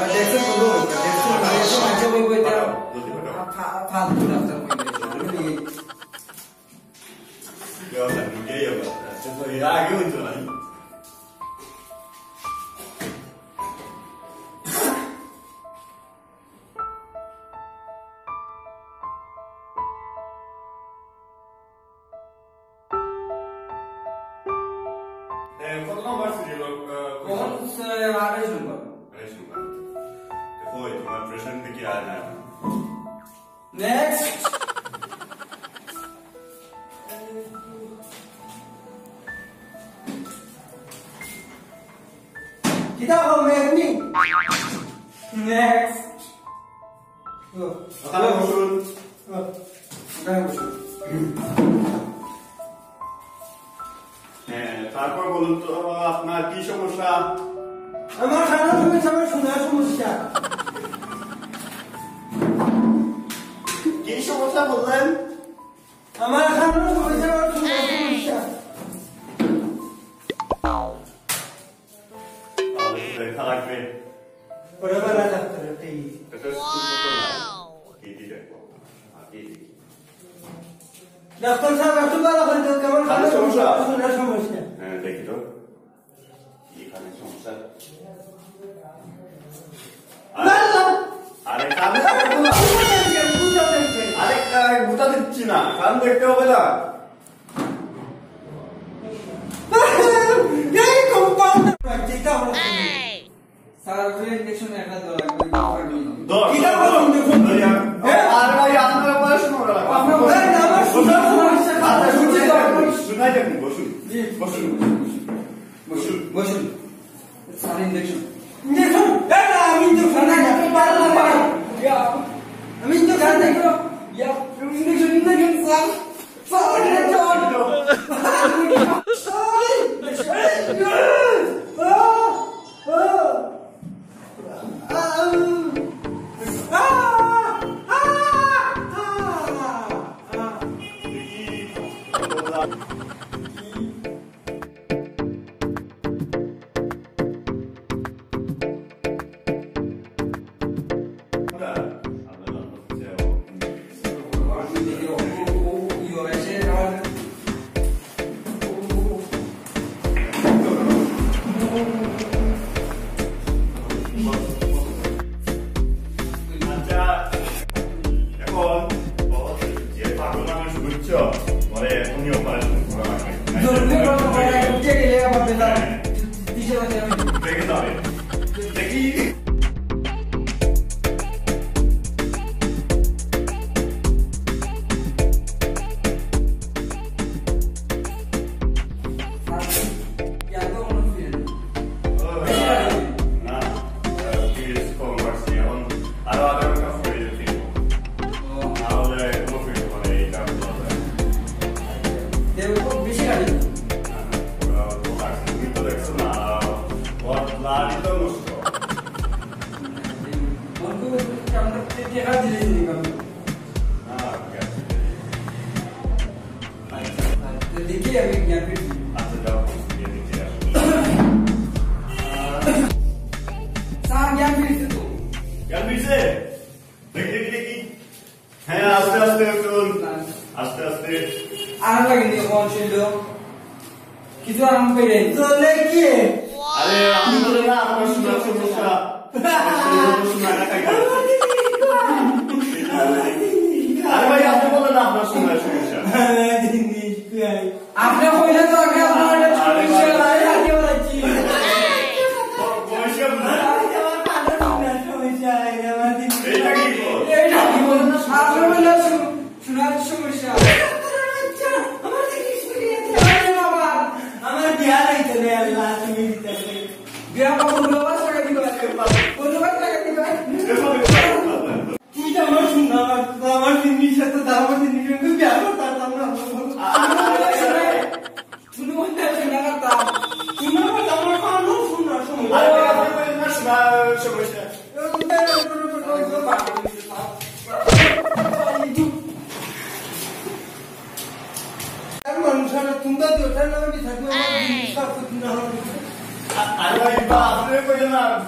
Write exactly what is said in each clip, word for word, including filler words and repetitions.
দেখছো বন্ধু, দেখছো, দেখছো, মাঝে ওই বইটা। জলদি পাঠাও। ফা-, ফালতু ডাক্তার বই নিয়ে এসো। আমি কি অবস্থা? ঢুকেই অবস্থা। আচ্ছা, তো এর আগে হইতো না। এ, কত নম্বর সিরিয়াল? আহ, কখন, স্যার, আঠাশ নম্বর। আঠাশ নম্বর। দেখো, এই তোমার প্রেশার দেখি আর না। নেক্সট। কিতা হবে এমনি? নেক্সট। ও। ওখানে বসুন। ও। ওখানে বসুন। হ্যাঁ, তারপর বলুন তো, আপনার কি সমস্যা? আমার কানের সমস্যা, আমার শোনার সমস্যা। কি সমস্যা বললেন? আমার কানের সমস্যা, আমার শোনার সমস্যা। তাহলে তো দেখা লাগবে। ওরে বাবা, ডাক্তার, এই। এটা শুধু তো না। কি কি দেখবো? আর কি দেখি? ডাক্তার সাহেব, একটু ভালো করে দেন, কেমন কানের সমস্যা? শোনার সমস্যা। হ্যাঁ, দেখি তো। কি কানের সমস্যা? আরে, আরে, কান দেখতে হবে না। আরে, আরে, গুতা দিচ্ছি না, কান দেখতে হবে না। এই কম্পাউন্ডার বাচ্চা, এটা আমার স্যার, ওই ইঞ্জেকশন একটা দেওয়া লাগবে। দশ। কিতা বলো ইঞ্জেকশন? দশ। হ্যাঁ? আর ভাই, আপনারা পড়াশোনা করা লাগবে। আপনারা, এই, আমার শোনার সমস্যা। আচ্ছা, শুনছি তো। শোনাই যাক, বসুন। জি। বসুন, বসুন, বসুন। বসুন। বসুন। Sir, injection. ইঞ্জেকশন? এই না, আমি ইঞ্জেকশন না, না, না, না, না। ইয়া। আমি ইঞ্জেকশন না। ইয়া, injection, injection, sir. Sir, injection. আচ্ছা, এখন যে পাগল মানুষ বুঝছো, পরে এখনই অপারেশন করা লাগবে। জলদি করো, পরে উঠে গেলে আবার বেদনা। হ্যাঁ। কিসের মধ্যে আমি? দেখে যাবে। দেখি। না, আহ, ফিজ কম পাচ্ছি। এখন আরো আধা ঘন্টা পরে ফিরবো। ও। তাহলে কোনো ফিরবো না, এই কারণে। কেউ খুব বেশি খালি? না, না, ওরা তো খাচ্ছে। তুমি তো দেখছো না, ওর ব্লাডই তো নষ্ট। বন্ধু, আমরা টেকা দিলে দিলাম। না, ঠিক আছে। আচ্ছা, আচ্ছা, দেখি আমি জ্ঞান ফিরছি। আচ্ছা, যাও, গিয়ে দেখে আসো। স্যার, জ্ঞান ফিরছে তো। জ্ঞান ফিরছে? দেখি, দেখি, দেখি। হ্যাঁ, আস্তে আস্তে উঠুন। আস্তে আস্তে। আর লাগে নি, কখন ছিল? কিছু আরাম পেলেন? চলে গিয়ে। আরে, আমি বলে না, আপনার শোনার সমস্যা। শোনার সমস্যা। আরে ভাই, আপনি বলেন না, আপনার শোনার সমস্যা। আমার জিনিস কই? আপনি কইলে তো আগে আপনার একটা আরে সমস্যা ভাই। বাইরে আগে বলেছি। ব-, বয়সে বুঝে। আরে, আমার কানে শোনার সমস্যা, এই আমার জিনিস। এইটা কি বল? এইটা কি বল? আপনি বললে শুন-, শোনার সমস্যা। আমার জিনিস ফিরে গেছে। আরে বাবা, আমার বিয়া হইতে রে আল্লাহ, তুমি দিতে হবে। বিয়া বাবা, বন্ধু বাবা, টাকা দিবা। বন্ধু বাবা, টাকা দিবা। এভাবে তুই তো আমার শোনা, আমার, আমার জিনিস, এত দাম জিনিস, আমি বিয়া করতাম না। আমার শোনা। শুনো, বলতে আছে না কথা। শুনো, আমার কানও শোনা, শোনো। আরে, আপনি বলেন না, শোনা, সমস্যা। আর মানুষ আর তোমরা দুইটা না, আমি থাকবো, আমার জিনিস সব কিছু না হবে। আ-, আরে ভাই, বা, আপনি বলেন না।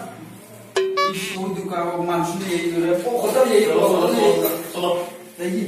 দুকা মানুষ নেই, ও কথা নেই, ও কথা নেই। চলো। দেখি।